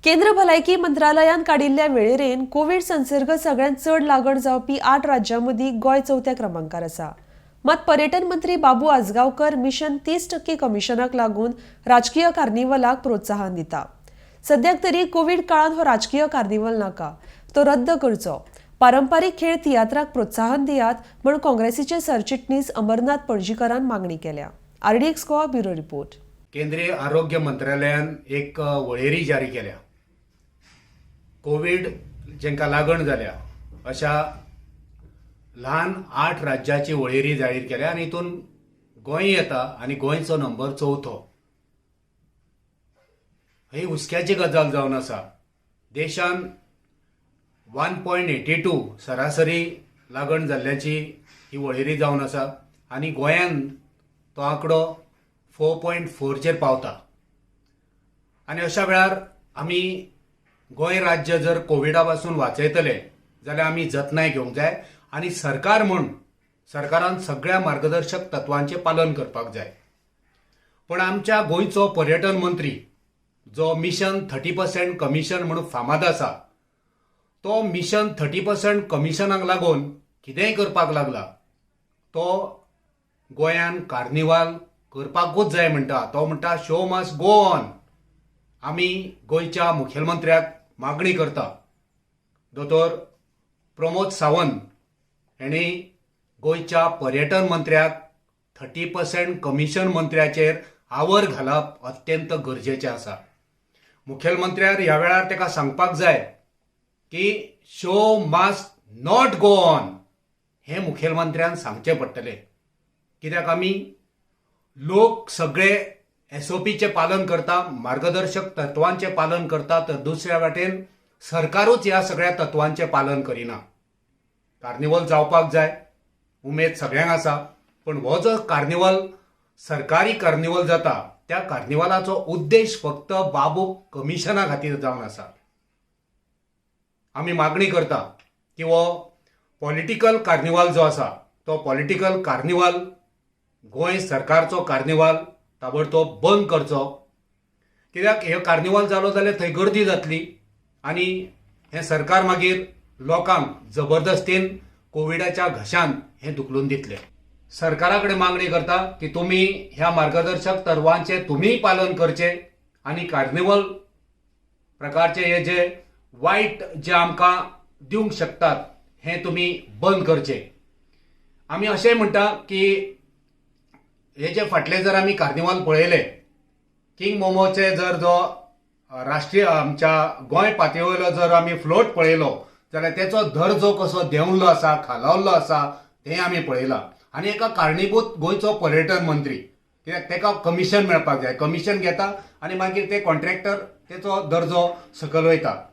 केंद्र भलायकी मंत्रालयान काडिल्ल्या वेळेरेन कोवीड संसर्ग सगळ्यांत चड लागण जावपी 8 राज्यां मदीं गोंय चवथ्या क्रमांकार आसा. मात पर्यटन मंत्री बाबू आजगांवकर मिशन 30% कमिशनाक लागून राजकीय कार्निवलाक प्रोत्साहन दिता. सद्याक तरी कोवीड काळांत हो राजकीय कार्निवल नाका, तो रद्द करचो. पारंपारीक खेळ तियात्राक प्रोत्साहन दियात म्हूण काँग्रेसीचे सरचिटणीस अमरनाथ पणजीकरान मागणी केल्या. RDX Goa, bureau report. केंद्रीय आरोग्य मंत्रालयान एक वळेरी जारी केल्या. कोवीड जांकां लागण जाल्या अशा ल्हान 8 राज्याची वळेरी जाहीर केल्या आनी हितून गोंय येता आनी गोंयचो नंबर चवथो. ही हुस्क्याची गजाल जावन आसा. देशान 1.82 सरासरी लागण जाल्ल्याची ही वळेरी जावन आसा आनी गोंयान तो आंकडो 4.4चेर पावता. आनी अशा वेळार आमी गोंय राज्य जर कोविडा पासून वाचयतले जाल्यार आमी जतनाय घेवंक जाय आनी सरकार म्हूण सरकारान सगळ्या मार्गदर्शक तत्वांचें पालन करपाक जाय. पूण आमच्या गोंयचो पर्यटन मंत्री जो मिशन 30% कमिशन म्हणून फामाद आसा, तो मिशन 30% कमिशनाक लागून कितेंय करपाक लागला. तो गोंयान कार्निवाल करपाकूच जाय म्हणटा. तो म्हणटा, "Show must go on." आमी गोंयच्या मुखेलमंत्र्याक मागणी करता, दोतोर प्रमोद सावंत हेणी गोंयच्या पर्यटन मंत्र्याक 30% कमिशन मंत्र्याचेर आवर घालप अत्यंत गरजेचें आसा. मुखेलमंत्र्यान ह्या वेळार ताका सांगपाक जाय की "Show must not go on" हें मुखेलमंत्र्यान सांगचें पडटलें. कित्याक आमी लोक सगळे एसओपीचें पालन करता, मार्गदर्शक तत्वांचें पालन करता, तर दुसऱ्या वाटेन सरकारूच ह्या सगळ्या तत्वांचें पालन करिना. कार्निवल जावपाक जाय, उमेद सगळ्यांक आसा, पूण हो जो कार्निवल सरकारी कार्निवल जाता, त्या कार्निवलाचो उद्देश फक्त बाबूक कमिशना खातीर जावन आसा. आमी मागणी करता की हो पॉलिटिकल कार्निवाल जो आसा, तो पॉलिटिकल कार्निवाल, गोंय सरकारचो कार्निवाल ताबडतोब बंद करचो. कित्याक हे कार्निवाल जालो जाल्यार थंय गर्दी जातली आनी हें सरकार मागीर लोकांक जबरदस्तीन कोविडाच्या घशान हें धुकलून दितलें. सरकारा कडेन मागणी करता की तुमी ह्या मार्गदर्शक तत्वांचें तुमीय पालन करचें आनी कार्निवल प्रकारचे हे जे वायट जे आमकां दिवंक शकतात, हें तुमी बंद करचें. आमी अशें म्हणटा की हे जे फाटले जर आमी कार्निवाल पळयले, किंग मोमोचे जर जो राष्ट्रीय आमच्या गोंय पातळेवयलो जर आमी फ्लोट पळयलो जाल्यार तेचो दर्जो कसो देंवल्लो आसा, खालावल्लो आसा, तें आमी पळयलां. आनी एका कारणीभूत गोंयचो पर्यटन मंत्री, कित्याक तेका कमिशन मेळपाक जाय. कमिशन घेता आनी मागीर ते कॉन्ट्रॅक्टर तेचो दर्जो सकयल वयता.